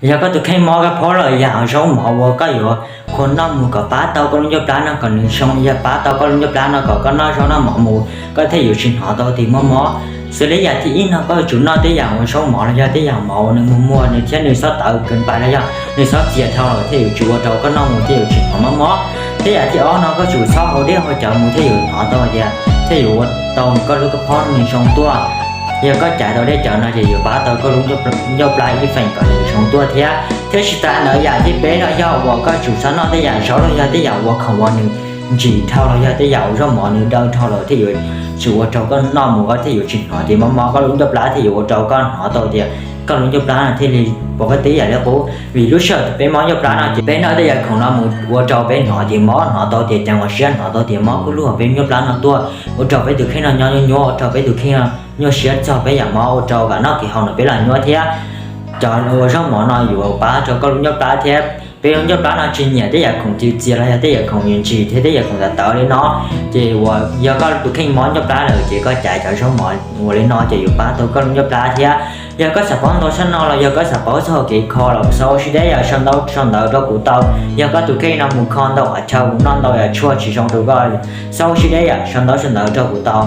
Yog koj tus kheej mob koj phob los yam zaub mov uas koj yuav khua noj mus kom pab tau koj lub ncauj plab no kom nws zoo, yog pab tau koj lub ncauj plab no kom koj noj zaub noj mov mus koj thiaj yuav tsis hnov tau tias mob mob. Xws li yam thib ib no koj yuav tsum noj tej yam uas zaub mov los yog tej yam mov uas nws muag muag nws thiab nws xob tawv kawg npais los yog nws xob txias dhau lawm thiaj yuav tsum ua rau koj noj mus thiaj yuav tsis hnov mob mob. Tej yam thib ob no koj tsum txhob haus dej haus cawv mus thiaj yuav hnov tau tias thiaj yuav ua tau koj lub koj phob nws zoo tuaj. Yog koj caiv tau dej cawv no ces yuav pab tau koj lub ncauj plab ib feem kom nws zoo tuaj thiab. Thiab tsis tas ntawd yam thib peb no yog uas koj tsum txhob noj tej yam zaub los yog tej yam uas khoom uas nws ntsim dhau los yog tej yam uas zaub mov nws daw dhau lawm thiaj yuav tsum ua rau koj noj mus koj thiaj yuav tsis hnov tias mob mob koj lub ncauj plab thiaj yuav ua rau koj hnov tau tias koj lub ncauj plab no thiaj li pom koj tib yam li qub. Vim lub sij hawm peb mob ncauj plab no ces peb noj tej yam khoom no mus ua rau peb hnov tias mob hnov tau tias ceev ua siab hnov tau tias mob kub lug peb ncauj plab no tuaj ua rau peb tus kheej no nyob nyuaj nyuaj ua rau peb tus kheej nyuaj siab txog peb yam mob ua rau kam noj kev haus no peb los nyuaj thiab. Cov uas zaub mov no yuav pab rau koj lub ncauj plab thiab. Peb lub ncauj plab no tsis nyiam tej yam khoom txias txias los yog tej yam khoom ntsim thiab tej yam khoom tawv tawv li no. Ces uas yog koj tus kheej mob ncauj plab lawm ces koj caiv cov zaub mov ua li no ces yuav pab tau koj lub ncauj plab thiab. Yog koj xav paub ntau tshaj no los yog koj xav paub txog kev kho los xav ua si deb yam sau ntau sau ntawv rau kuv tau. Yog koj tus kheej no mus kho ntau qhov chaw mus noj ntau yam tshuaj tsis zoo rau koj, xav ua si deb yam sau ntau sau ntawv rau kuv tau.